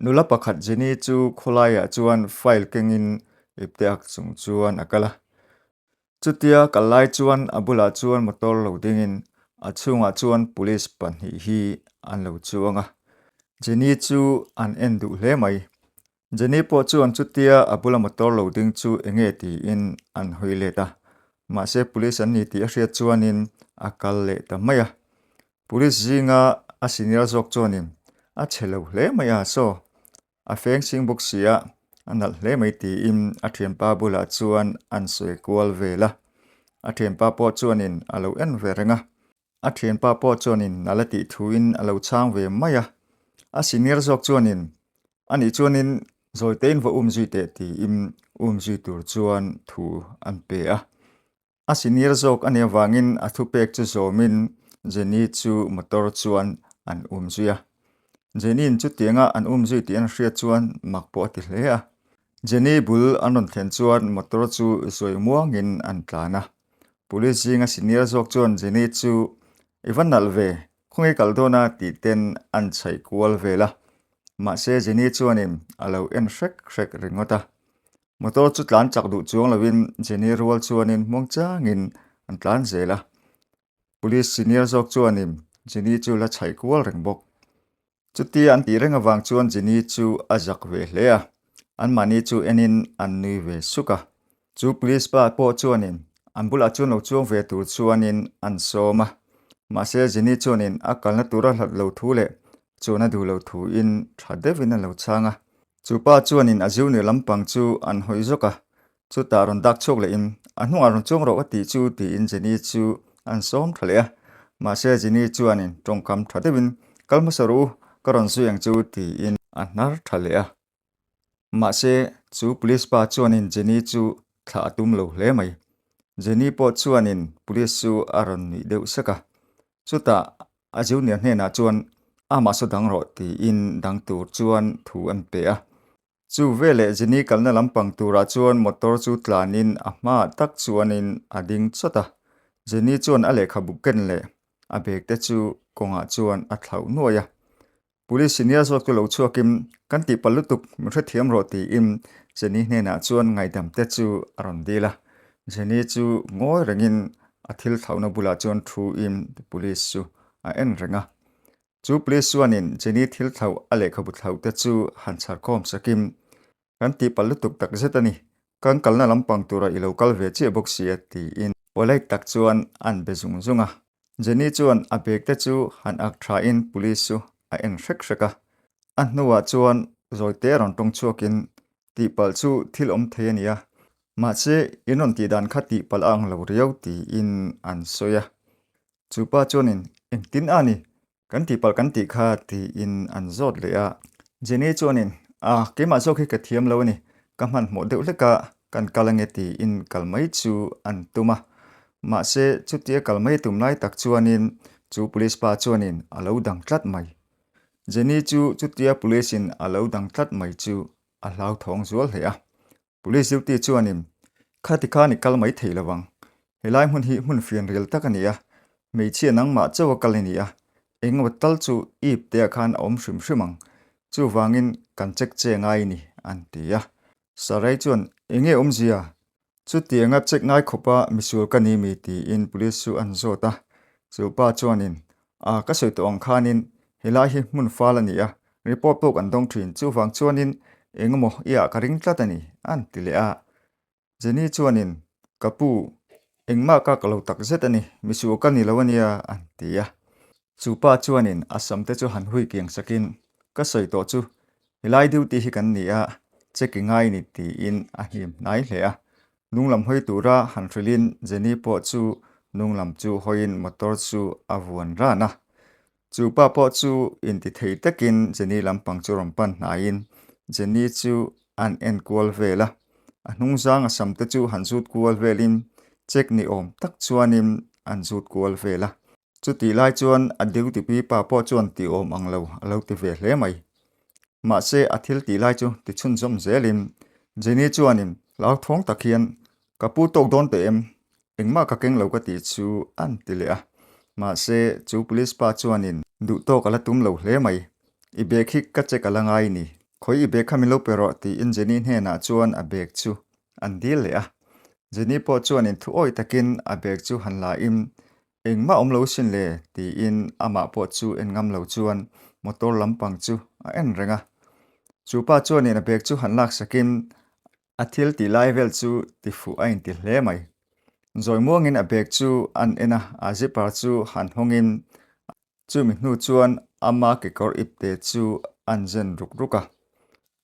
Nula pakhat Jenny chu khawlaiah chuan file kengin ipte ak chung chuan a kal a. Chutia kal lai chuan a bulah chuan motor lo dingin a chhungah chuan police pahnih hi an lo chuang a. Jenny chu an en duh hle mai. Jenny pawh chuan chutia a bula motor lo ding chu enge tiin an hawi let a. Mahse police an ni tih a hriat chuanin a kal leh ta mai a. Police zinga a senior zawk chuanin a chhe lo hle mai a, saw a feng sing bawk si a, a nalh hle mai tiin a thianpa bulah chuan an sawi kual vel a. A thianpa pawh chuanin a lo en ve reng a. A thianpa pawh chuanin nalh a tih thuin a lo chhang ve mai a. A senior zawk chuanin anih chuanin zawitein va umzui teh tiin umzui tur chuan thu an pe a. A senior zawk a nih avangin a thupek chu zawmin Jenny chu motor chuan an um zui a. Jenny-in chutianga an um zui tih an hriat chuan mak pawh a ti hle a. Jenny bul an rawn thlen chuan motor chu zawi muangin an tlan a. Police zinga senior zawk chuan Jenny chu i va nalh ve, khawnge kal dawn a tih ten an chhaih kual vel a. Mahse Jenny chuanin a lo en hrek hrek ringawt a. Motor chu tlan chak duh chuang lovin Jenny rual chuanin hmawng changin an tlan zel a. Police senior zawk chuanin Jenny chu la chhaih kual reng bawk. Chutia an tih reng avang chuan Jenny chu a zak ve hle a, anmahni chu enin an nui ve suk a. Chu police pa pawh chuanin an bulah chuan lo chuang ve tur chuanin an sawm a. Mahse Jenny chuanin a kalna tura hlat lo thu leh chuan a duh lo thuin tha deuhin a lo chhang a. Chu pa chuanin a junior lampang chu an hawi zawk a, chutah rawn dak chhuak lehin a hnungah rawn chuang rawh ka tih chu tiin Jenny chu an sawm tha leh a. Mahse Jenny chuanin tawngkam tha deuhin kal hmasa rawh u, ka rawn zui ang chu tiin a hnar tha leh a. Mahse chu police pa chuanin Jenny chu thlah a tum lo hle mai. Jenny pawh chuanin police chu a rawn nuih deuh sek a, chutah A junior hnenah chuan amah saw dang rawh tiin dang tur chuan thu an pe a. Chu veleh Jenny kalna lampang turah chuan motor chu tlanin a hmaah tak chuanin a ding chawt a. Jenny chuan a lehkhabu ken leh a bag te chu kawngah chuan a thlauh nuai a. Police senior zawk chu lo chhuakin kan tihpalh lutuk min hrethiam rawh tiin Jenny hnenah chuan ngaihdam te chu a rawn dil a. Jenny chu ngawi rengin a thil thlauhna bulah chuan thuin police chu a en reng a. Chu police chuanin Jenny thil thlauh a lehkhabu thlauh te chu han chhar khawm sakin Kan tihpalh lutuk tak zet a ni. Kan kalna lampang tura i lo kal ve chiah bawk si a tiin polite tak chuan an be zung zung a. Jenny chuan a bag te chu han ak thain police chu a en hrek hrek a. A hnuah chuan zawite rawn tawng chhuakin tihpalh chu thil awm thei a ni a, mahse in rawn tih dan kha tihpalh a ang lo riau tiin an sawi a. Chu pa chuanin engtin a ni Kan tihpalh kan tih kha tiin an zawt leh a. Jenny chuanin, Ah, keimah zawk hi ka thiam lo a ni, ka hmanhmawh deuh hlek a, kan kal ange tiin kal mai chu an tum a. Mahse, chutia kal mai tum lai tak chuanin chu police pa chuanin a lo dang tlat mai. Jenny chu chutia police in a lo dang tlat mai chu a hlauthawng zual hle a. Police duty chuanin, Khati khan i kal mai thei lo ang. Helai hmun hi hmun fianrial tak a ni a, hmeichhia nangmah chauh a kal i ni a, engemaw tal chu ip te ah khan a awm hrim hrim ang. Chuvangin kan check che ngai i ni, an ti a. Sarai chuan, Enge awmzia? Chutianga check ngai khawpa misual ka ni mi? tiin police chu an zawt a. Chu pa chuanin, A, ka sawi tawh ang khanin helai hi hmun fal a ni a, report pawh kan dawng thin, chuvang chuanin engemaw i ah ka ring tlat a ni, an ti leh a. Jenny chuanin, Ka pu, engmah ka ka lo tak zet a ni, misual ka ni lo a nia, an ti a. Chu pa chuanin a sam te chu han hui kiang sakin, Ka sawi tawh chu, helai duty hi kan ni a, check i ngai ni, tiin a hnim hnai hle a. Nunglam hawi tura han hrilhin Jenny pawh chu nunglam chu hawiin motor chu a vuan ran a. Chu pa pawh chu inti thei takin Jenny lampang chu rawn pan hnaiin Jenny chu an en kual vel a. A hnungzang a sam te chu han zut kual velin check ni awm tak chuanin an zut kual vel a. Chutih lai chuan a duty pi pa pawh chuan ti awm ang lo a lo ti ve hle mai. Mahse a thil tih lai chu ti chhunzawm zelin Jenny chuanin hlauthawng tak hian ka pu tawk dawn teh em? Engmah ka keng lo ka tih chu an ti leh a. Mahse chu police pa chuanin duh tawk a la tum lo hle mai. I bag hi ka check a la ngai ni. Khawi i bag kha min lo pe rawh tiin Jenny hnenah chuan a bag chu an dil leh a. Jenny pawh chuan in thu awih takin a bag chu han la in engmah awm lo sin le tiin amah pawh chu en ngam lo chuan motor lampang chu a en reng a. Chu pa chuanin a bag chu han lak sakin a thil tih lai vel chu ti fuh a inti hle mai. Zawi muangin a bag chu an en a, a zipper chu han hawngin Chumi hnu chuan ama kekawr ipte chu an zen ruk ruk a.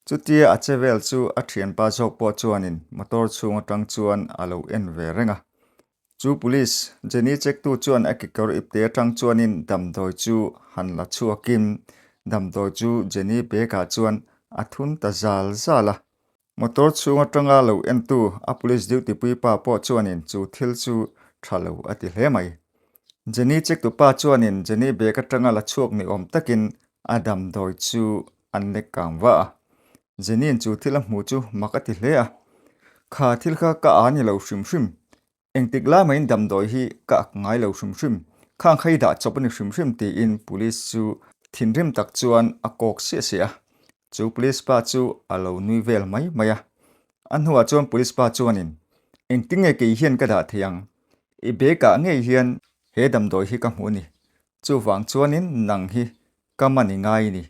Chutia a che vel chu a thianpa zawk pawh chuanin motor chhung atang chuan a lo en ve reng a. Chu police Jenny check tu chuan a kekawr ipte atang chuanin damdawi chu han la chhuakin damdawi chu Jenny bag ah chuan a thun ta zal zal a. Motor chhung atanga lo entu a police duty puipa pawh chuanin chu thil chu tha lo a ti hle mai. Jenny check-tupa chuanin Jenny bag atanga la chhuak ni awm takin a damdawi chu an lek kang va a. Jenny-in chu thil a hmu chu mak a ti hle a. Kha thil kha ka a ni lo hrim hrim. Engtik lai mahin damdawi hi ka ak ngai lo hrim hrim, khang kha i dah chawp a ni hrim hrim tiin police chu thinrim tak chuan a kawk siah siah a. Chu police pa chu a lo nui vel mai mai a. A hnuah chuan police pa chuanin, Engtin nge kei hian ka dah thei ang? I bag ah ngei hian he damdawi hi ka hmu a ni. Chuvang chuanin nang hi ka man i ngai a ni.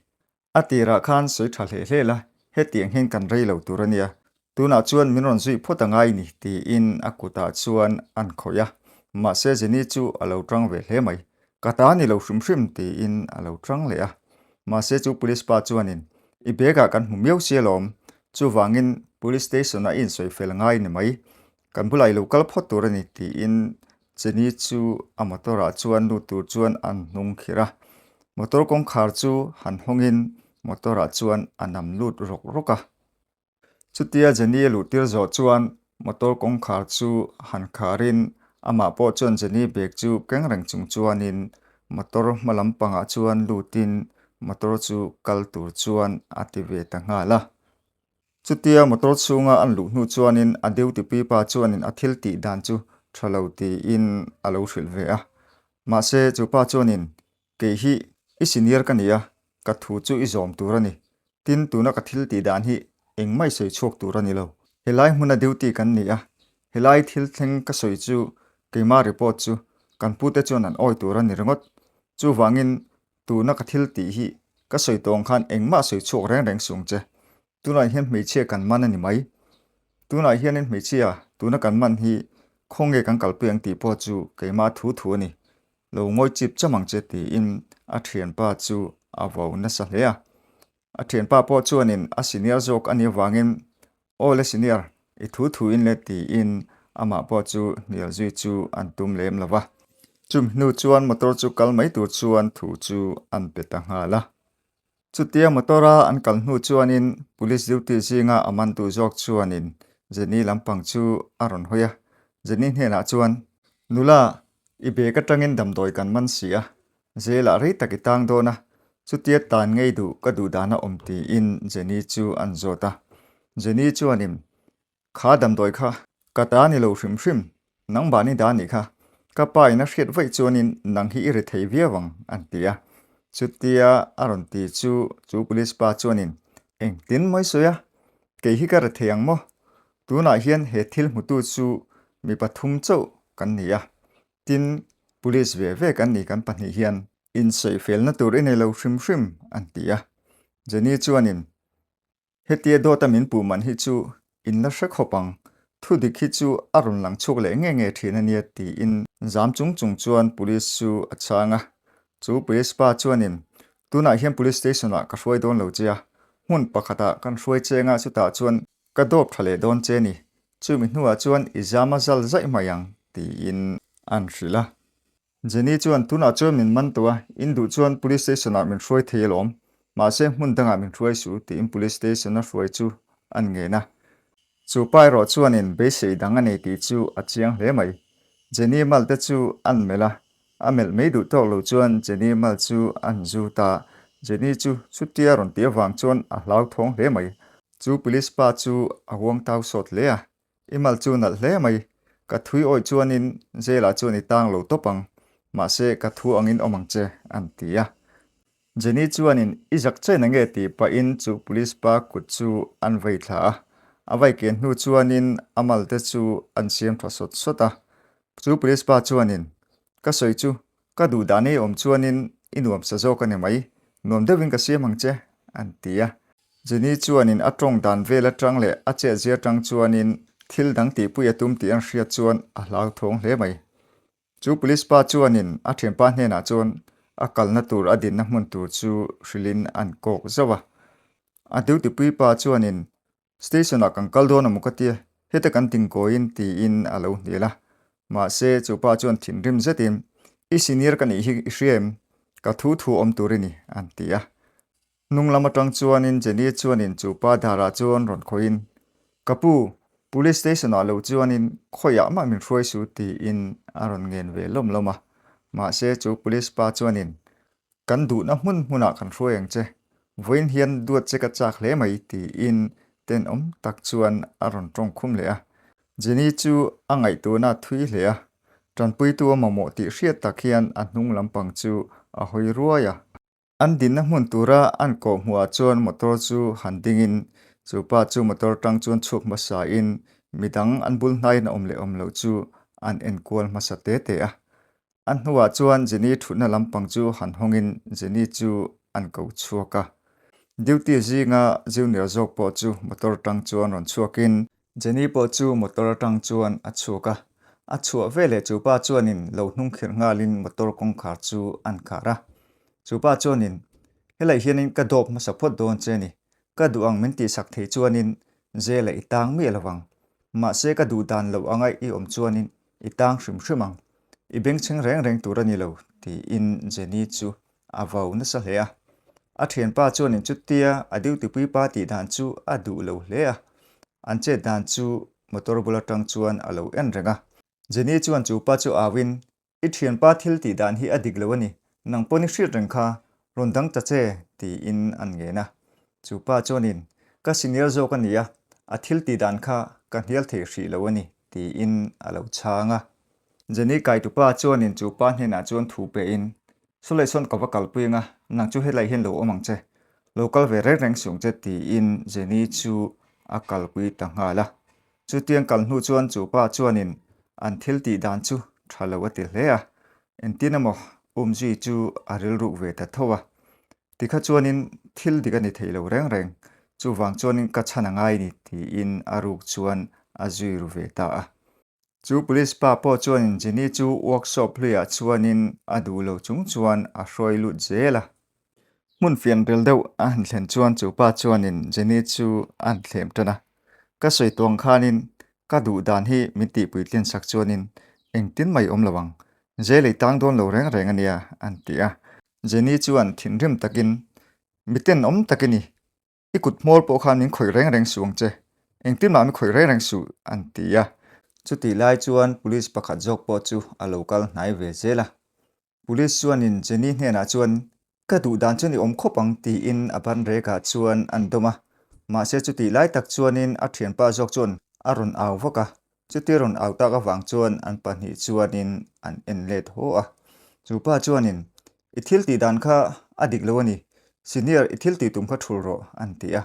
A tirah khan sawi tha hle hle la, hetiang hian kan rei lo tur a nia. Tunah chuan min rawn zui phawt a ngai ni, tiin a kutah chuan an khawih a. Mahse Jenny chu a lo tang ve hle mai. Ka ta ni lo hrim hrim, tiin a lo tang leh a. Mahse chu police pa chuanin, I bag ah kan hmu miau si alawm, chuvangin police station ah i insawi fel ngai ni mai. Kan bulah i lo kal phawt tur a ni, tiin Jenny chu a motor ah chuan lut tur chuan an hnung khirh a. Motor kawngkhar chu han hawngin motor ah chuan a nam lut rawk rawk a. Chutia Jenny a luh tir zawh chuan motor kawngkhar chu han kharin amah pawh chuan Jenny bag chu keng reng chung chuanin motor hma lampangah chuan lutin motor chu kal tur chuan a ti ve ta nghal a. Chutia motor chhunga an luh hnu chuanin a duty pipa chuanin a thil tih dan chu tha lo tiin a lo hrilh ve a. Mahse chu pa chuanin, Kei hi i senior ka ni a, ka thu chu i zawm tur a ni. Tin, tuna ka thil tih dan hi engmah i sawi chhuak tur a ni lo. Helai hmuna duty kan ni a, helai thil thleng ka sawi chu keima report chu kan pute chuan an awi tur a ni ringawt. Chuvangin Tuna ka thil tih hi ka sawi tawng khan engmah sawi chhuak reng reng sung che. Tunah hian hmeichhia kan man a ni mai. Tunah hianin hmeichhia tuna kan man hi khawnge kan kalpui ang tih pawh chu keimah thu thu a ni. Lo ngawi chip cham ang che tiin a thianpa chu a vo nasa hle a. A thianpa pawh chuanin a senior zawk a nih avangin Aw le senior, i thu thu in le tiin amah pawh chu hnial zui chu an tum lem lo va. Chumi hnu chuan motor chu kal mai tur chuan thu chu an pe ta nghal a. Chutia motor a an kal hnu chuanin police duty zinga a mantu zawk chuanin Jenny lampang chu a rawn hawi a. Jenny hnenah chuan, Nula, i bag atangin damdawi kan man si a, Zelah rei tak i tang dawn a, chutia tan ngei duh ka duh dan a awm tiin Jenny chu an zawt a. Jenny chuanin, Kha damdawi kha ka ta ni lo hrim hrim, nang mahni dah nih kha, ka pa in a hriat vaih chuanin nang hi i ri thei viau ang an ti a. Chutia a rawn ti chu chu police pa chuanin, Engtin mai sawi a, kei hi ka ri thei ang maw? Tunah hian he thil hmutu chu mi pathum chauh kan ni a, Tin, Police ve ve kan ni kan pahnih hian insawifelna tur i nei lo hrim hrim an ti a. Jenny chuanin, Hetia dawta min puh man hi chu in la hre khawp ang, thu dik hi chu a rawn lang chhuak leh nge nge thin a nia tiin zam chung chung chuan Police chu a chhang a. Chu Police pa chuanin, Tunah hian Police Station ah ka hruai dawn lo che a, hmun pakhatah kan hruai cheng a chutah chuan ka dawp tha leh dawn che ni, Chumi hnuah chuan i zam a zal zaih mai ang, tiin an hrilh a. Jenny chuan, Tunah chuan min man tawh a, in duh chuan Police Station-ah min hruai thei alawm. Mahse, hmun dangah min hruai suh, tiin Police Station-a hruai chu an ngen a. Chu pa erawh chuanin beisei dang a nei tih chu a chiang hle mai. Jenny mal te chu an melh a, a melh mai duh tawk lo chuan Jenny mal chu an zu ta. Jenny chu chutia rawn tih avang chuan a hlauthawng hle mai. Chu police pa chu a huang tau sawt hle a, I mal chu nalh hle mai, ka thui awih chuanin jail ah chuan i tang lo tawp ang, mahse ka thu angin awm ang che, an ti a. Jenny chuanin i zak chen ange tih pahin chu police pa kut chu an vei thla a, a vai ken hnu chuanin a mal te chu an siam tha sawt sawt a. Chu police pa chuanin, Ka sawi chu, ka duh dan ei awm chuanin i nuam sa zawk a ni mai, nuam deuhin ka siam ang che, an ti a. Jenny chuanin a tawng dan vel atang leh a chet zia atang chuanin thil dang tihpui a tum tih an hriat chuan a hlauthawng hle mai. Chu police pa chuanin a thianpa hnenah chuan a kalna tur a dinna hmun tur chu hrilhin an kawk zauh a. A duty pui pa chuanin Station ah kan kal dawn amaw ka tia, heta kan dingkawiin tiin a lo hnial a. Mahse chu pa chuan thinrim zetin I senior ka nih hi i hria em? Ka thu thu awm tur i ni an ti a. Hnung lam atang chuanin Jenny chuanin chu pa darah chuan rawn khawihin, Ka pu, Police Station ah lo chuanin khawiah mah min hruai su tiin a rawn ngen ve lawm lawm a. Mahse chu Police pa chuanin, Kan duhna hmun hmunah kan hruai ang che, vawiin hian duat che ka chak hle mai tiin tenawm tak chuan a rawn tawng khum leh a. Jenny chu a ngaihtuahna a thui hle a, tanpuitu a mamawh tih hriat tak hian a hnung lampang chu a hawi ruai a. An dinna hmun tura an kawh hmuhah chuan motor chu han dingin chu pa chu motor tang chuan chhuak hmasain midang an bul hnaiin a awm leh awm loh chu an enkual hmasa te te a. A hnuah chuan Jenny thutna lampang chu han hawngin Jenny chu an ko chhuak a. Duty zinga junior zawk pawh chu motor tang chuan rawn chhuakin Jenny pawh chu motor atang chuan a chhuak a, a chhuah veleh chu pa chuanin lo hnung khirh nghalin motor kawngkhar chu an khar a. Chu pa chuanin, Helai hianin ka dawp hmasa phawt dawn che ni, ka duh ang min tihsak thei chuanin jail ah i tang miah lo vang. Mahse ka duh dan loh anga i awm chuanin i tang hrim hrim ang, i bengchheng reng reng tur a ni lo, tiin Jenny chu a vau nasa hle a. A thianpa chuanin chutia a duty puipa tih dan chu a duh lo hle a, an chet dan chu motor bul atang chuan a lo en reng a. Jenny chuan chu pa chu auin, I thianpa thil tih dan hi a dik lo a ni, nang pawn i hriat reng kha, rawn dang ta che, tiin an ngen a. Chu pa chuanin, Ka senior zawk a ni a, a thil tih dan kha ka hnial thei hrih lo a ni, tiin a lo chhang a. Jenny kaitupa chuanin chu pa hnenah chuan thu pehin, Saw leh sawn ka va kalpui anga, nang chu helai hian lo awm ang che, lo kal ve reng reng suh ang che tiin Jenny chu a kalpui ta nghal a. Chutiang kal hnu chuan chu pa chuanin an thil tih dan chu tha lo a ti hle a, engtin emaw umzui chu a rilruk ve ta tho a. Tikha chuanin thil dik a ni thei lo reng reng, chuvang chuanin ka chhan a ngai ni tiin a ruk chuan a zui ru ve ta a. Chu police pa pawh chuanin Jenny chu workshop hluiah chuanin a duh lo chung chuan a hruai lut zel a. Hmun fian rel deuh a han thlen chuan chu pa chuanin Jenny chu a han thlem tan a. Ka sawi tuang khanin ka duh dan hi min tihpui tlin sak chuanin engtin mai awm lo ang, jail ei tang dawn lo reng reng a nia an ti a. Jenny chuan thinrim takin, Miten awm tak i ni, I kut hmawr pawh khan min khawih reng reng suh ang che, engtin mah min khawih reng reng suh, an ti a. Chutih lai chuan police pakhat zawk pawh chu a lo kal hnai ve zel a. Police chuanin Jenny hnenah chuan, Ka duh dan chuan i awm khawp ang, tiin a ban rekah chuan an dawm a. Mahse chutih lai tak chuanin a thianpa zawk chuan a rawn au vak a, Chuti rawn au tak avang chuan an pahnih chuanin an en let haw a. Chu pa chuanin, I thil tih dan kha a dik lo a ni, senior i thil tih tum kha thul rawh, an ti a.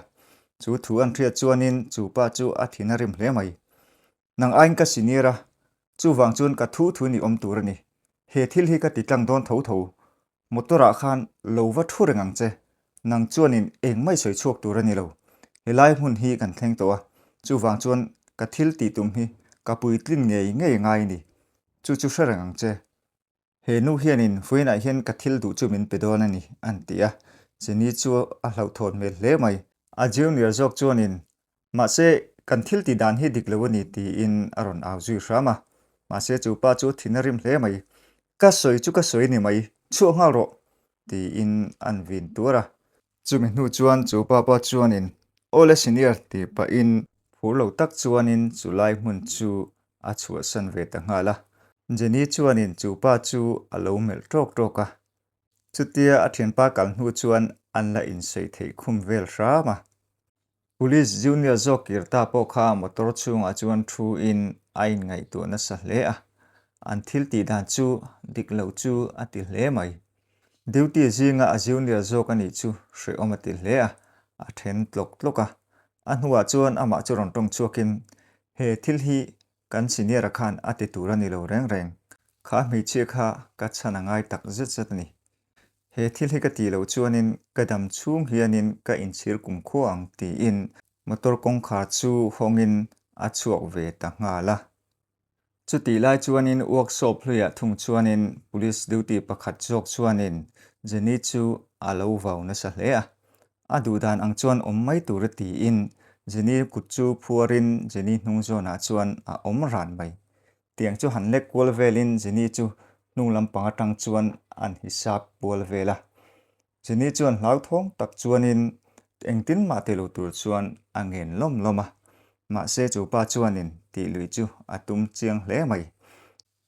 Chu thu an hriat chuanin chu pa chu a thin a rim hle mai. Nang aiin ka senior a, chuvang chuan ka thu thu ni awm tur a ni. He thil hi ka ti tlang dawn tho tho. Motor ah khan lo va thu reng ang che, nang chuanin engmah i sawi chhuak tur a ni lo. Helai hmun hi kan thleng tawh a, chuvang chuan ka thil tih tum hi ka puitlin ngei ngei ngai a ni. Chu chu hre reng ang che. He nu hianin vawiinah hian ka thil duh chu min pe dawn a ni, an ti a. Jenny chu a hlauhthawn hmel hle mai. A junior zawk chuanin Mahse, kan thil tih dan hi dik lo a ni tiin a rawn au zui hram a. Mahse, chu pa chu thin a rim hle mai. Ka sawi chu ka sawi ni mai, chhuah nghal rawh! tiin an vin tuar a. Chumi hnu chuan chu pa pa chuanin, Aw le senior tih pahin phur lo tak chuanin chu lai hmun chu a chhuahsan ve ta nghal a. Jenny chuanin chu pa chu a lo melh tawk tawk a. Chutia a thianpa kal hnu chuan an la insawi theih khum vel hram a. Police junior zawk kir ta pawh kha motor chhungah chuan thu in a inngaihtuah nasa hle a, an thil tih dan chu dik lo chu a ti hle mai. Duty zinga a junior zawk a nih chu hrehawm a ti hle a, a then tlawk tlawk a. A hnuah chuan amah chu rawn tawng chhuakin, He thil hi kan senior-a khan a ti tur a ni lo reng reng. Kha hmeichhia kha ka chhan a ngai tak zet zet a ni. He thil hi ka tih loh chuanin ka dam chhung hianin ka inchhir kumkhua ang tiin motor kawngkhar chu hawngin a chhuak ve ta nghal a. Chutih lai chuanin workshop hluiah thung chuanin police duty pakhat zawk chuanin Jenny chu a lo vau nasa hle a. A duhdan ang chuan awm mai tur a tiin Jenny kut chu phuarin Jenny hnung zawnah chuan a awm ran mai. Tiang chu han lek kual velin Jenny chu hnung lampang atang chuan an hisap kual vel a. Jenny chuan hlauthawng tak chuanin engtin mah ti lo tur chuan a ngen lawm lawm a, mahse chu pa chuanin tih lui chu a tum chiang hle mai.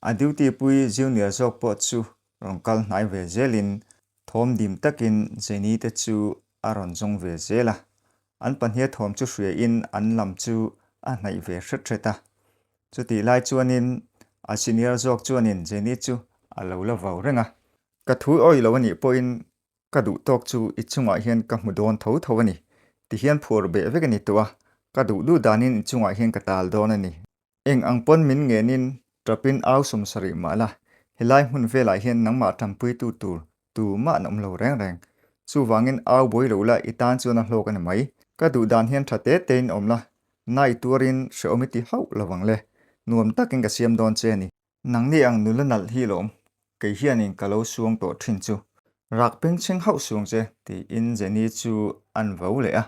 A duty pui junior zawk pawh chu rawn kal hnai ve zelin thawm dim takin Jenny te chu a rawn zawng ve zel a. An pahnia thawm chu hriain an lam chu a hnaih ve hret hret a. Chutih lai chuanin a senior zawk chuanin Jenny chu a lo la vau reng a. Ka thu awih lo a nih pawhin ka duh tawk chu i chungah hian ka hmu dawn tho tho a ni. Tihian phuar beh vek a ni tawh a, ka duh duh danin i chungah hian ka tal dawn a ni. Eng ang pawn min ngenin tapin au sawmsarih mah la, helai hmun velah hian nangmah tanpuitu tur tumah an awm lo reng reng. Chuvangin au buai lo la i tan chuan a hlawk a ni mai. Ka duh dan hian tha te tein awm la, na i tuarin hrehawm i ti hauh lo ang le. Nuam takin ka siam dawn che a ni. Nangni ang nula nalh hi lawm, kei hianin ka lo suang tawh thin chu. Rak bengchheng hauh suang che, tiin Jenny chu an vo leh a.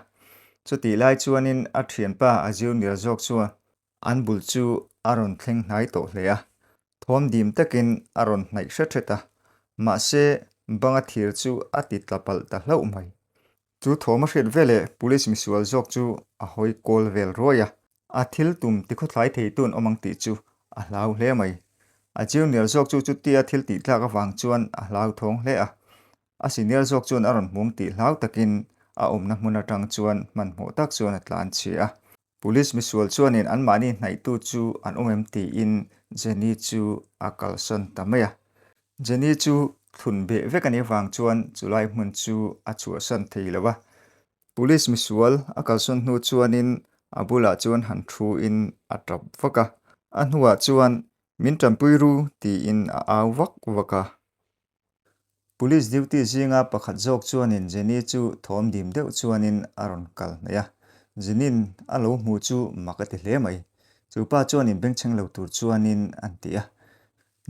Chutih lai chuanin a thianpa a junior zawk chuan an bul chu a rawn thleng hnai tawh hle a. Thawm dim takin a rawn hnaih hret hret a, mahse banga thir chu a ti tla palh ta hlauh mai. Chu thawm a hriat veleh police misual zawk chu a hawi kawl vel ruai a, a thil tum tikhawthlai theitu an awm ang tih chu a hlau hle mai. A junior zawk chu chutia thil tih tlak avang chuan a hlauthawng hle a, a senior zawk chuan a rawn hmung tih hlau takin a awmna hmun atang chuan hmanhmawh tak chuan a tlan chhia a. Police misual chuanin anmahni hnaihtu chu an awm em tiin Jenny chu a kalsan ta mai a. Jenny chu thlun beh vek a nih avang chuan chulai hmun chu a chhuahsan thei lo a. Police misual a kalsawn hnu chuanin a bulah chuan han thuin a tap vak a. A hnuah chuan min tanpui ru tiin a au vak vak a. Police duty zinga pakhat zawk chuanin Jenny chu thawm dim deuh chuanin a rawn kal hnaih a, Jenny'n a lo hmu chu mak a ti hle mai. Chu pa chuanin bengchheng lo tur chuanin an ti a.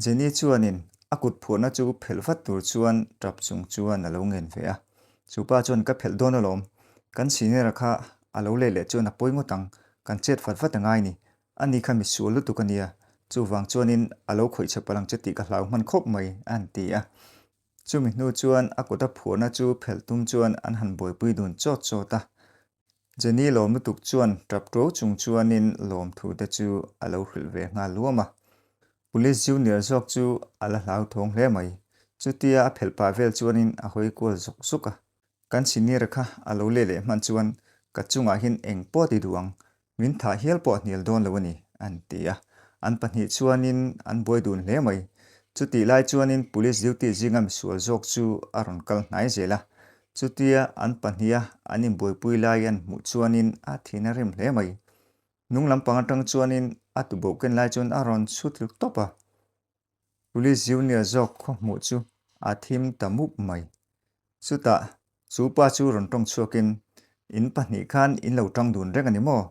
Jenny chuanin a kut phuahna chu phelh vat tur chuan tap chung chuan a lo ngen ve a. Chu pa chuan ka phelh dawn alawm, kan senior-a kha a lo leh leh chuan a pawi ngawt ang, kan chet vat vat a ngai ni, Ani kha misual lutuk a nia, chuvang chuanin a lo khawih chhe palh ang che tih ka hlau hman khawp mai, a han ti a. Chumi hnu chuan a kut a phuahna chu phelh tum chuan an han buaipui dun chawt chawt a. Jenny lawm lutuk chuan tap tuau chung chuanin lawmthu te chu a lo hrilh ve nghal luam a. Police junior zawk chu a la hlauthawng hle mai. Chutia a phelh pah vel chuanin a hawi kual zuk zuk a. Kan senior kha a lo leh leh hman chuan ka chungah hian eng pawh ti duh ang, min thah hial pawh a hnial dawn lo a ni, an ti a. An pahnih chuanin an buai dun hle mai. Chutih lai chuanin police duty zinga misual zawk chu a rawn kal hnai zel a. Chutia an pahniha an inbuaipui lai an hmuh chuanin a thin a rim hle mai. Hnung lampang atang chuanin a tuboh ken lai chuan a rawn chhu tluk tawp a. Police junior zawk khaw hmuh chu a thim ta mup mai. Chutah chu pa chu rawn tawng chhuakin, In pahnih khan in lo tang dun reng a ni maw?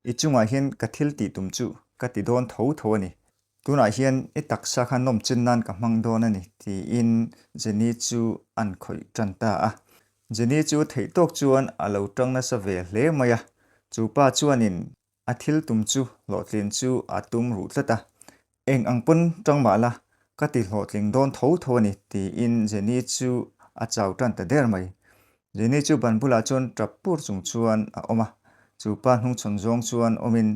I chungah hian ka thil tih tum chu ka ti dawn tho tho a ni. Tunah hian i taksa kha nawm chin nan ka hmang dawn a ni, tiin Jenny chu an khawih tan ta a. Jenny chu theih tawk chuan a lo tang nasa ve hle mai a. Chu pa chuanin A thil tum chu hlawhtlin chu a tum ruh tlat a, Eng ang pawn tang mah la, ka ti hlawhtling dawn tho tho a ni, tiin Jenny chu a chau tan ta der mai. Jenny chu ban bulah chuan tap pur chung chuan a awm a, chu pa hnungchhawn zawng chuan awmin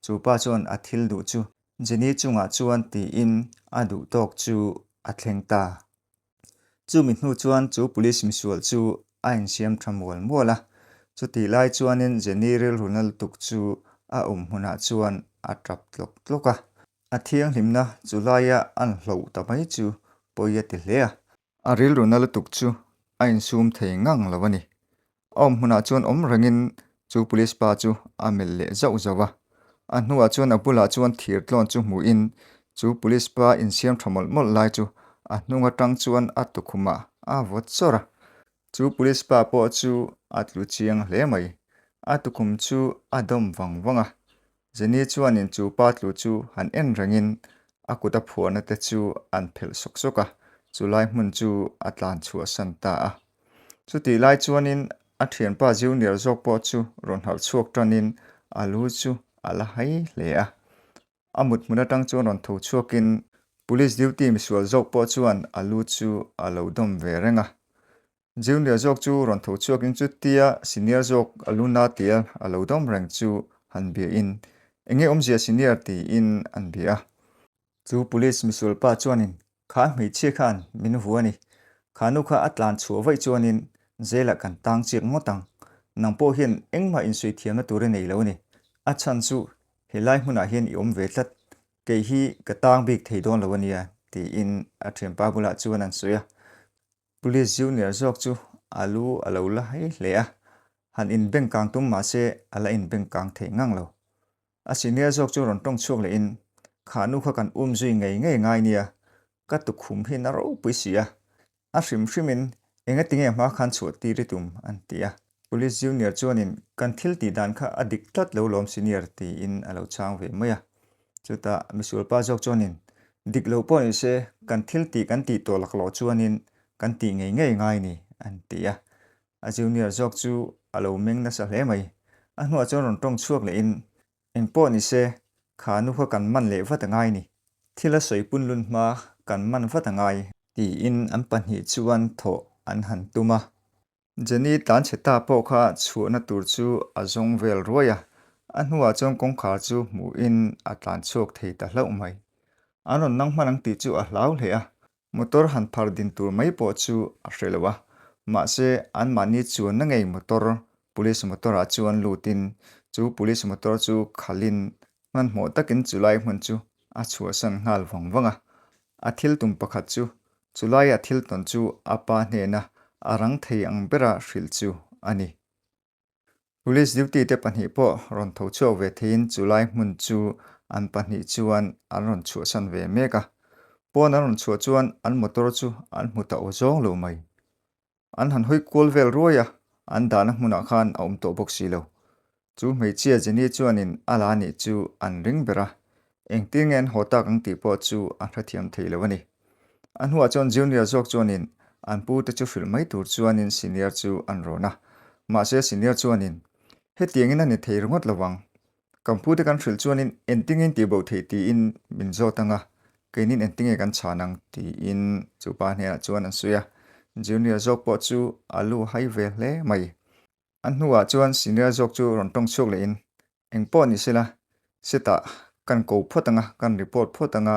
chu pa chuan a thil duh chu Jenny chungah chuan tiin a duh tawk chu a thleng ta. Chumi hnu chuan chu police misual chu a insiam tha mual mual a, chutih lai chuanin Jenny rilruna lutuk chu a awm hmunah chuan a tap tlawk tlawk a. A thianghlimna chu laia an hloh ta mai chu pawi a ti hle a. A rilru na lutuk chu a insum thei ngang lo a ni. A awm hmunah chuan awm rengin chu police pa chu a melh leh zauh zauh a. A hnuah chuan a bulah chuan thir tlawn chu hmuhin chu police pa insiam tha mawlh mawlh lai chu a hnung atang chuan a tukhumah a vawt chawrh a. Chu police pa pawh chu a tlu chiang hle mai. A tukhum chu a dawm vang vang a. Jenny chuanin chu pa tlu chu han en rengin a kut a phuahna te chu an phelh sawk sawk a, chu lai hmun chu a tlan chhuahsan ta a. Chutih lai chuanin a thianpa Junior zawk pawh chu rawn harh chhuak tanin a lu chu a la hai hle a. A mut hmun atang chuan rawn tho chhuakin Police duty misual zawk pawh chuan a lu chu a lo dawm ve reng a. Junior zawk chu rawn tho chhuakin chutia senior zawk a lu na tia a lo dawm reng chu han biain, Enge awmzia senior tiin an bia a. Chu police misual pa chuanin Kha hmeichhia khan min vu a ni. Kha nu kha a tlan chhuah vaih chuanin jail-ah kan tang chiak ngawt ang. Nang pawh hian engmah insuih thiamna tur i nei lo a ni. A chhan chu helai hmunah hian i awm ve tlat. Kei hi ka tang bik thei dawn lo a nia, tiin a thianpa bulah chuan an sawi a. Police junior zawk chu a lu a lo la hei hle a, han inbengkang tum mah se a la inbengkang thei ngang lo. A senior zawk chu rawn tawng chhuak lehin, Kha nu kha kan um zui ngei ngei ngai nia, ka tukhum hi na ropui si a, a hrim hrimin engati nge hma khan chhuah tir i tum? an ti a. Police junior chuanin, Kan thil tih dan kha a dik tlat lo lawm senior tiin a lo chhang ve mai a. Chutah misualpa zawk chuanin, Dik lo pawh ni se, kan thil tih kan tih tawh laklawh chuanin kan tih ngei ngei ngai ni an ti a. A junior zawk chu a lo meng nasa hle mai. A hnuah chuan rawn tawng chhuak lehin, Eng pawh ni se, kha nu kha kan man leh vat a ngai ni. Thil a sawi pun lun hma kan man vat a ngai. Tiin an pahnih chuan thawh an han tum a. Jenny tlanchhe ta pawh kha chhuahna tur chu a zawng vel ruai a, a hnuah chuan kawngkhar chu hmuhin a tlan chhuak thei ta hlauh mai. An rawn nang hman ang tih chu a hlau hle a, Motor han phar din tur mai pawh chu a hre lo a, mahse anmahni chuanna ngei motor, police motor ah chuan lutin chu police motor chu khalhin hmanhmawh takin chulai hmun chu a chhuahsan nghal vang vang a. A thil tum pakhat chu chulaia thil tawn chu a pa hnena a rang thei ang bera hrilh chu a ni. Police duty te pahnih pawh rawn tho chhuak ve theiin chulai hmun chu an pahnih chuan an rawn chhuahsan ve mek a. Pawn an rawn chhuah chuan an motor chu an hmu ta aw zawng lo mai. An han hawi kual vel ruai a, an dahna hmunah khan a awm tawh bawk si lo. Chu hmeichhia Jenny chuanin a la nih chu an ring ber a, engtin nge an haw tak ang tih pawh chu a hrethiam thei lo a ni. A hnuah chuan Junior zawk chuanin an pu te chu hrilh mai tur chuanin Senior chu an rawn a. Mahse Senior chuanin, Hetiangin a ni thei ringawt lo ang. Kan pu te kan hrilh chuanin engtingin tih bo theih tiin min zawt ang a, keinin engtinge kan chhan ang tiin chu pa hnenah chuan an sawi a. Junior zawk pawh chu a lu hai ve hle mai. A hnuah chuan senior zawk chu rawn tawng chhuak lehin, Eng pawh ni sela, setah kan ko phawt ang a, kan report phawt ang a,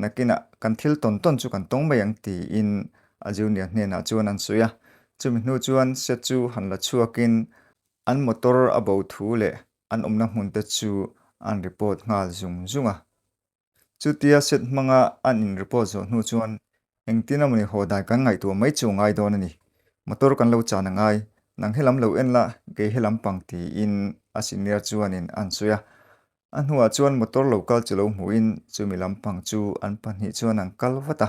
nakinah kan thil tawn tawn chu kan tawng mai ang tiin a junior hnenah chuan an sawi a. Chumi hnu chuan set chu han la chhuakin an motor a bo thu leh an awmna hmun te chu an report nghal zung zung a. Chutia set hmanga an in report zawh hnu chuan engtin amawni haw dan kan ngaihtuah mai chu ngai dawn a ni. Motor kan lo chan a ngai, nang helam lo en la, kei helam pang tiin a senior chuanin an sawi a. A hnuah chuan motor lo kal chu lo hmuhin chumi lampang chu an pahnih chuan an kal vat a.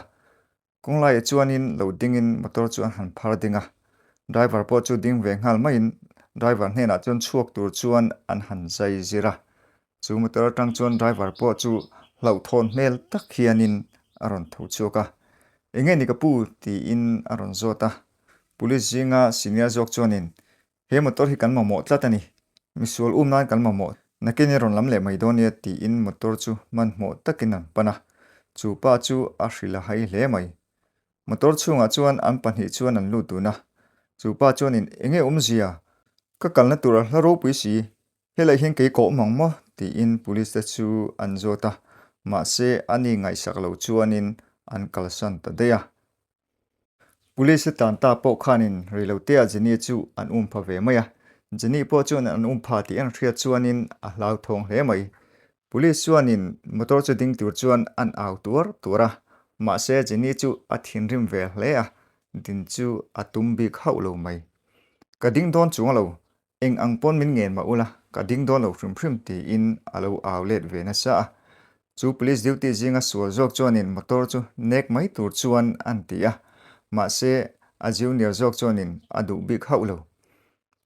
Kawnglaiah chuanin lo dingin motor chu an han phar ding a, driver pawh chu ding ve nghal maiin driver hnenah chuan chhuak tur chuan an han zai zir a. Chu motor atang chuan driver pawh chu hlauhthawn hmel tak hianin a rawn tho chhuak a, Enge ni ka pu? tiin a rawn zawt a. Police zinga senior zawk chuanin He motor hi kan mamawh tlat a ni. Misual um nan kan mamawh. Nakin i rawn lam leh mai dawn nia tiin motor chu hmanhmawh takin an pan a. Chu pa chu a hrilh a hai hle mai. Motor chhungah chuan an pahnih chuan an lut dun a. Chu pa chuanin enge awmzia? Ka kalna tur a hla ropui si. Helai hian kei ka awm ang maw? tiin police te chu an zawt a. Mahse ani ngaihsak lo chuanin an kalsan ta daih a. Police te tan ta pawh khanin reilotea Jenny chu an um pha ve mai a, Jenny pawh chuan an um pha tih an hriat chuanin a hlauthawng hle mai. Police chuanin motor chu ding tur chuan an au tuar tuar a, mahse Jenny chu a thinrim ve hle a. din chu a tum bik hauh lo mai. Ka ding dawn chuang lo, eng ang pawn min ngen mah ula, ka ding dawn lo hrim hrim tiin a lo au let ve nasa a. Chu police duty zinga sual zawk chuanin motor chu nek mai tur chuan an ti a, mahse a junior zawk chuanin a duh bik hauh lo.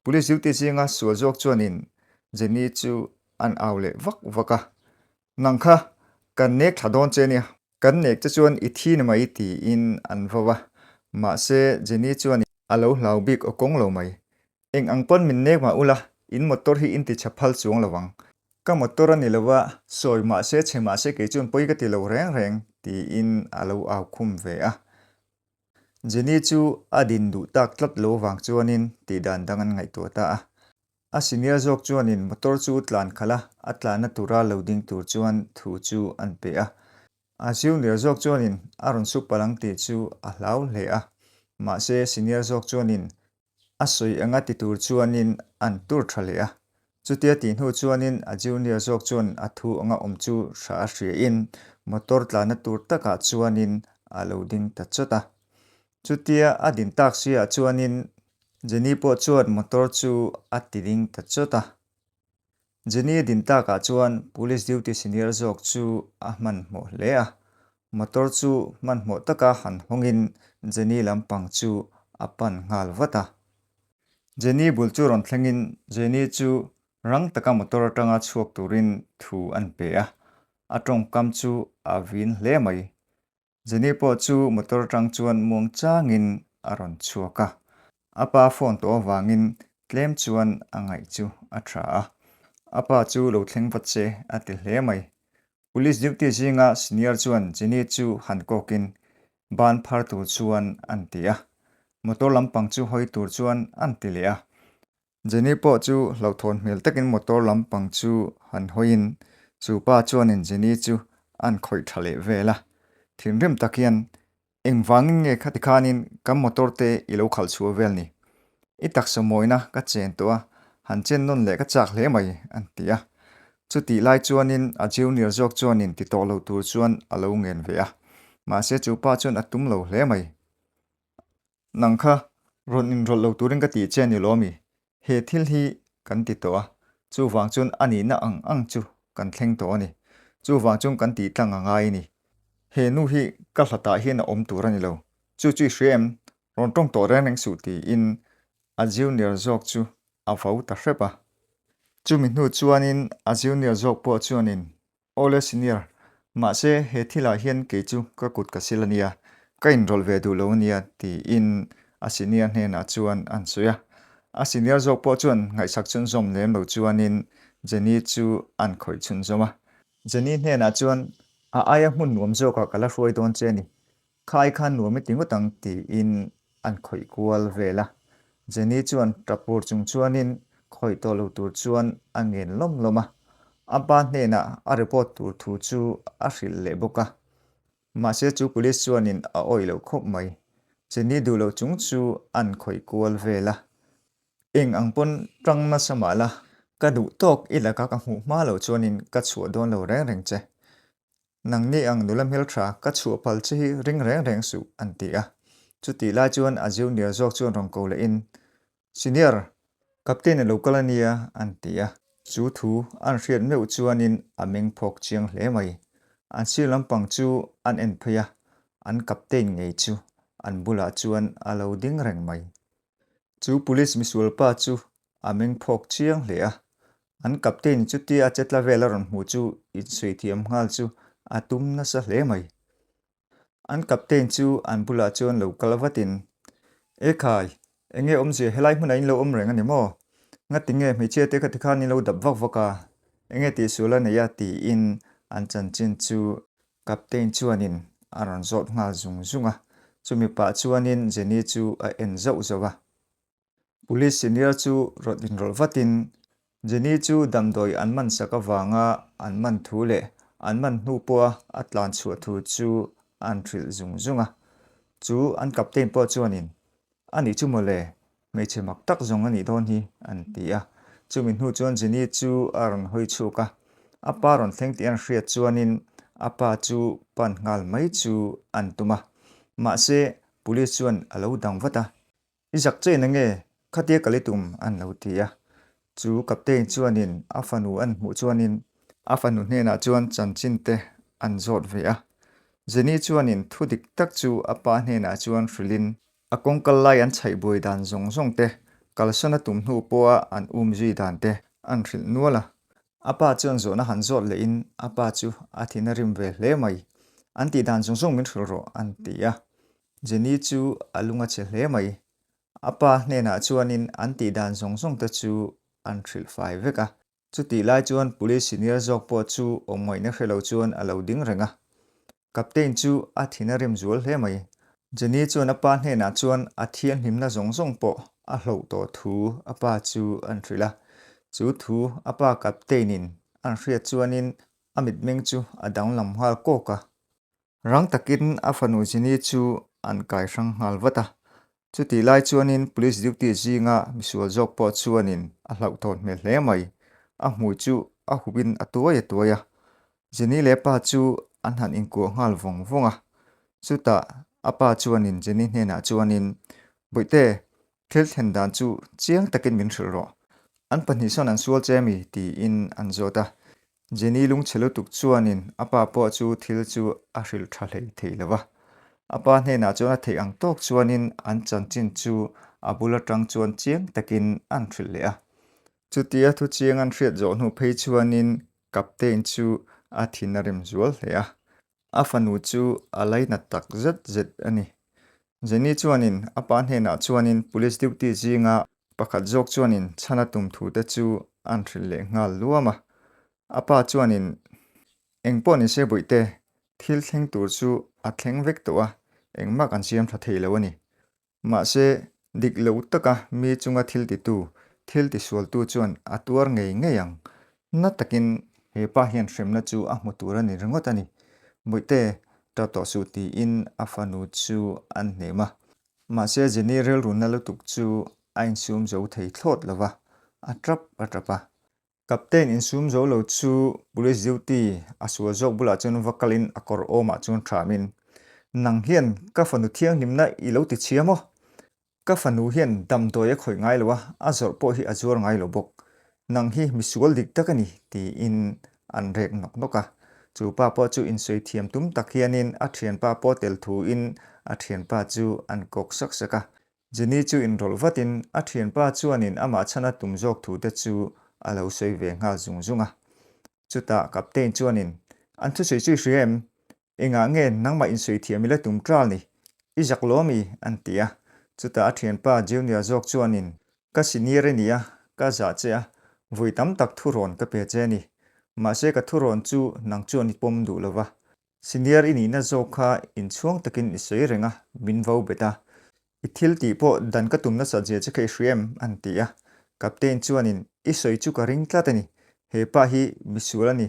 Police duty zinga sual zawk chuanin Jenny chu an au leh vak vak a, Nang kha kan nek thla dawn che nia, kan nek che chuan i thi ni mai tiin an vo a, mahse Jenny chuan a lo hlau bik aw kawng lo mai. Eng ang pawn min nek mah ula, in motor hi in ti chhe phal chuang lo ang. Ka motor a ni lo a, sawi mahse chhe mahse kei chuan pawi ka ti lo reng reng tiin a lo au khum ve a. Jenny chu a din duh tak tlat lo vang chuanin tih dan dang an ngaihtuah ta a. A senior zawk chuanin motor chu tlan khalh a, a tlanna tura lo ding tur chuan thu chu an pe a. A junior zawk chuanin a rawn su palh ang tih chu a hlau hle a, mahse senior zawk chuanin a sawi anga ti tur chuanin an tur tha leh a. Chutia tih hnu chuanin a junior zawk chuan a thu anga awm chu hra a hriain motor tlanna tur takah chuanin a lo ding ta chawt a. Chutia a din tak siah chuanin Jenny pawh chuan motor chu a ti ding ta chawt a. Jenny a din takah chuan police duty senior zawk chu a hmanhmawh hle a. Motor chu hmanhmawh taka han hawngin Jenny lampang chu a pan nghal vat a. Jenny bul chu rawn thlengin Jenny chu rang taka motor atanga chhuak turin thu an pe a. A tawngkam chu a vin hle mai. Jenny pawh chu motor atang chuan muang changin a rawn chhuak a, a pa phone tawh avangin tlem chuan a ngaih chu a tha a. A pa chu lo thleng vat se a ti hle mai. Police duty zinga senior chuan Jenny chu han kawkin ban phar tur chuan an ti a, motor lampang chu hawi tur chuan an ti leh a. Jenny pawh chu hlauhthawn hmel takin motor lampang chu han hawiin chu pa chuanin Jenny chu an khawih tha leh vel a. Thinrim tak hian, Engvangin nge khati khanin kan motor te i lo khalh chhuah vel ni? I taksa mawina ka chen tawh a, han chen nawn leh ka chak hle mai, an ti a. Chutih lai chuanin a junior zawk chuanin ti tawh lo tur chuan a lo ngen ve a. Mahse chu pa chuan a tum lo hle mai. Nang kha rawn inrawlh lo turin ka tih che a ni lo ami? He thil hi kan ti tawh a, chuvang chuan a nihna ang ang chu kan thleng tawh a ni. Chuvang chuan kan tih tlang a ngai a ni. He nu hi ka hlatah hian a awm tur a ni lo. Chu chu i hria em? Rawn tawng tawh reng reng suh tiin a junior zawk chu a vo ta hrep a. Chumi hnu chuanin a junior zawk pawh chuanin Awle senior, mahse he thilah hian kei chu ka kut ka sil a nia, ka inrawlh ve duh lo a nia tiin a senior hnenah chuan an sawi a. A senior zawk pawh chuan ngaihsak chhunzawm lem lo chuanin Jenny chu an khawih chhunzawm a. Jenny hnenah chuan a aia hmun nuam zawkah ka la hruai dawn che a ni, Kha ai khan nuam i ti ngawt ang tiin an khawih kual vel a. Jenny chuan tap pur chung chuanin khawih tawh lo tur chuan a ngen lawm lawm a. A pa hnenah a report tur thu chu a hrilh leh bawk a. Mahse chu police chuanin a awih loh khawp mai. Jenny duh loh chung chu an khawih kual vel a. Eng ang pawn tang nasa mah la, ka duh tawk i laka ka hmuh hma loh chuanin ka chhuah dawn lo reng reng che. Nangni ang nula hmeltha ka chhuah phal che hi ring reng reng suh, an ti a. Chutih lai chuan a junior zawk chuan rawn ko lehin, Senior, Captain a lo kal a nia, an ti a. Chu thu an hriat meuh chuanin a meng phawk chiang hle mai. An sir lampang chu an en phei a, an Captain ngei chu an bulah chuan a lo ding reng mai. Chu police misualpa chu a meng phawk chiang hle a, an captain chutia a chetla vel a rawn hmuh chu insawi thiam nghal chu a tum nasa hle mai. An captain chu an bulah chuan lo kal vatin, Ekhai, enge awmzia helai hmunah in lo awm reng a ni maw? Ngati nge hmeichhia te kha tikhan in lo dap vak vak a, enge tihsual a nei a tiin an chanchin chu Captain chuanin a rawn zawt nghal zung zung a, chumi pah chuanin Jenny chu a en zauh zauh a. Police senior chu rawn inrawlh vatin Jenny chu damdawi an man sak avanga an man thu leh an man hnu pawha a tlan chhuah thu chu an hrilh zung zung a. Chu an captain pawh chuanin A nih chu mawle, hmeichhe mak tak zawng a nih dawn hi, an ti a. Chumi hnu chuan Jenny chu a rawn hawi chhuk a, a pa rawn thleng tih an hriat chuanin a pa chu pan nghal mai chu an tum a. Mahse, Police chuan a lo dang vat a. I zak che na nge? Khatia kal i tum an lo ti a. Chu Captain chuanin a fanu an hmuh chuanin a fanu hnenah chuan chanchin te an zawt ve a. Jenny chuanin thu dik tak chu a pa hnenah chuan hrilhin a kawngkal lai an chhaih buai dan zawng zawng te, kalsawn a tum hnu pawha an um zui dan te an hrilh nual a. A pa chuan zawhna han zawt lehin a pa chu a thin a rim ve hle mai. An tih dan zawng zawng min hrilh rawh an ti a. Jenny chu a lung a chhe hle mai. A pa hnenah chuanin an tih dan zawng zawng te chu an hrilh fai vek a. Chutih lai chuan Police senior zawk pawh chu awm ngaihna hre lo chuan a lo ding reng a. Captain chu a thin a rim zual hle mai. Jenny chuan a pa hnenah chuan a thianghlimna zawng zawng pawh a hloh tawh thu a pa chu an hrilh a. Chu thu a pa Captain in an hriat chuanin a mitmeng chu a danglam nghal kawk a. Rang takin a fanu Jenny chu an kai hrang nghal vat a. Chutih lai chuanin Police duty zinga misual zawk pawh chuanin a hlauhthawn hmel hle mai. A hmui chu a hupin a tuai a tuai a. Jenny leh pa chu an han inkuah nghal vawng vawng a. Chutah a pa chuanin Jenny hnenah chuanin, Bawihte, thil thlen dan chu chiang takin min hrilh rawh. An pahnih sawn an sual che mi? tiin an zawt a. Jenny lungchhe lutuk chuanin a pa pawh chu thil chu a hrilh tha hlei thei lo va. A pa hnenah chuan a theih ang tawk chuanin an chanchin chu a bul atang chuan chiang takin an hrilh leh a. Chutia thu chiang an hriat zawh hnu phei chuanin Captain chu a thin a rem zual hle a. A fanu chu a lainat tak zet zet a ni. Jenny chuanin a pa hnenah chuanin police duty zinga pakhat zawk chuanin chhan a tum thu te chu an hrilh leh nghal luam a. A pa chuanin, Eng pawh ni se Bawihte, thil thleng tur chu a thleng vek tawh a, engmah kan siam tha thei lo a ni. Mahse, dik lo taka mi chunga thil titu, thil tisualtu chuan a tuar ngei ngei ang. Na takin he pa hian hremna chu a hmu tur a ni ringawt a ni. Bawihte, ta tawh suh tiin a fanu chu an hnem a. Mahse, Jenny rilruna lutuk chu a insum zo thei thlawt lo va, a tap a tap a. Captain insum zo lo chu police duty a sual zawk bulah chuan va kalin a kawr awmah chuan hramin, Nang hian ka fanu thianghlimna i lo ti chhia maw? Ka fanu hian damdawi a khawih ngai lo a, a zawrh pawh hi a zuar ngai lo bawk. Nang hi misual dik tak a ni, tiin an rek nawk nawk a. Chu pa pawh chu insawi thiam tum tak hianin a thianpa pawh tel thuin a thianpa chu an kawk sak sak a. Jenny chu inrawlh vatin a thianpa chuanin amah chhana tum zawk thu te chu a lo sawi ve nghal zung zung a. Chutah Captain chuanin, An thusawi chu i hria em? Engah nge nangmah insawi thiam ila tum ṭal ni? I zak lo ami? an ti a. Chutah a thianpa Junior zawk chuanin, Ka senior i ni a, ka zah che a, vawi tam tak thurawn ka pe che a ni. Mahse ka thurawn chu nang chuan i pawm duh lo va, Senior i nihna zawk kha inchhuang takin i sawi reng a, min vo bet a. I thil tih pawh dan ka tum nasat zia che kha i hria em? an ti a. Captain chuanin, I sawi chu ka ring tlat a ni. He pa hi misual a ni.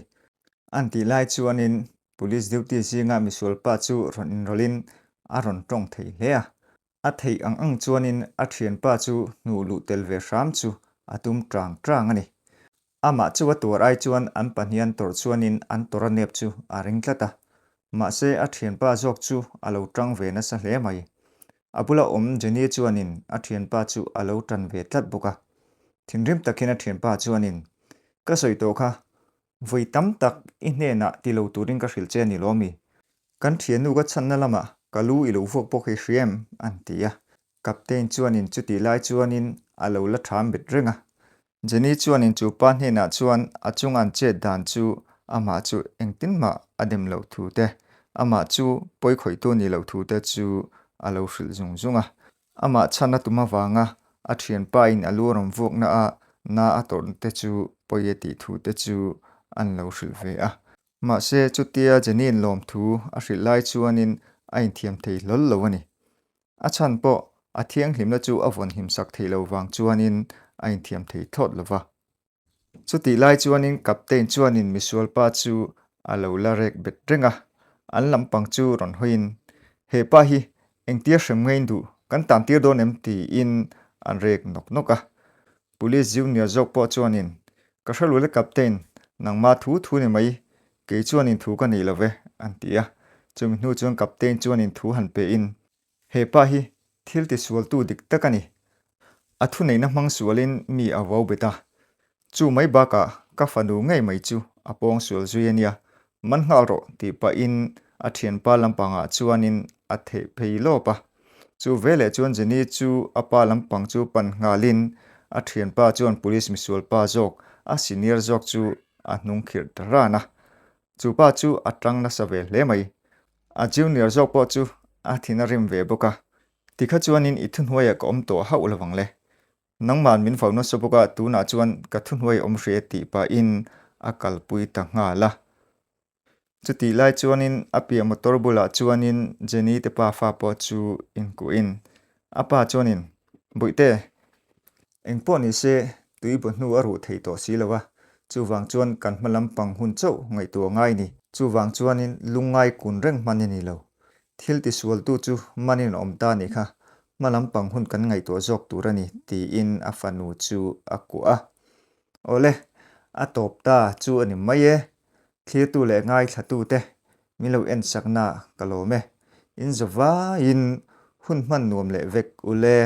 An tih lai chuanin Police duty zinga misual pa chu rawn inrawlhin a rawn tawng thei hle a. A theih ang ang chuanin a thianpa chu hnuh luh tel ve hram chu a tum tang tang a ni. Amah chu a tuar ai chuan an pahnihan tawrh chuanin an tawrh a nep chu a ring tlat a. Mahse a thianpa zawk chu a lo tang ve nasa hle mai. A bula awm Jenny chuanin a thianpa chu a lo tan ve tlat bawk a. Thinrim takin a thianpa chuanin, Ka sawi tawh kha, Vawi tam tak i hnenah ti lo turin ka hrilh che a ni lo mi? Kan thiannu ka chhanna lamah ka lu i lo vuak pawh hi hria em? an ti a. Captain chuanin chutih lai chuanin a lo la ṭham bet reng a. Jenny chuanin chu pa hnenah chuan a chunga an chet dan chu amah chu engtin mah a dem loh thu te, amah chu pawi khawihtu ni loh thu te chu a lo hrilh zung zung a. Amah chhan a tum avanga a thianpa in a lu a rawn vuakna a na a tawrhna te chu pawi a tih thu te chu an lo hrilh ve a. Mahse chutia Jenny-in lawmthu a hrilh lai chuanin a inthiam thei hlawl lo a ni. A chhan pawh a thianghlimna chu a vawn himsak thei lo vang chuanin a inthiam thei thlawt lo va. Chutih lai chuanin Captain chuanin misualpa chu a lo la rek bet reng a, an lampang chu rawn hawiin, He pa hi engtia hrem ngei duh kan tan tir dawn em? tiin an rek nawk nawk a. Police junior zawk pawh chuanin, Ka hre lo le Captain, nangma thu thu ni mai, kei chuanin thu ka nei lo ve, an ti a. Chumi hnu chuan Captain chuanin thu han pein. He pa hi thil tisualtu dik tak a ni. A thuneihna hmang sualin mi a vau bet a. Chu mai bakah ka fanu ngei mai chu a pawng sual zui a nia, man nghal rawh tih pahin a thianpa lampangah chuanin a theih phei lawp a. Chu veleh chuan Jenny chu a pa lampang chu pan nghalin a thianpa chuan police misualpa zawk a senior zawk chu a hnung khirh ta ran a. Chu pa chu a tang nasa ve hle mai. A junior zawk pawh chu a thin a rim ve bawk a. Tikha chuanin i thuhnuaiah ka awm tawh hauh lovang le. Nangman min vau nasa bawk a, tunah chuan ka thuhnuai awm hria tih pahin a kalpui ta nghal a. Chutih lai chuanin a piah motor bulah chuanin Jenny te pa fa pawh chu inkuhin a pa chuanin, Bawihte, engpawh ni se tui baw hnu a ruh thei tawh si lo a, chuvang chuan kan hma lampang hun chauh ngaihtuah ngai ni. Chuvang chuanin lungngai kun reng hman i ni lo. Thil tisualtu chu manin a awm ta nih kha, hma lampang hun kan ngaihtuah zawk tur a ni, tiin a fanu chu a kuah a. Awle, a tawp ta chu a ni mai e. Thlirtu leh ngaithlatute min lo ensakna ka lawm e. In zawvaiin hun hman nuam leh vek ule.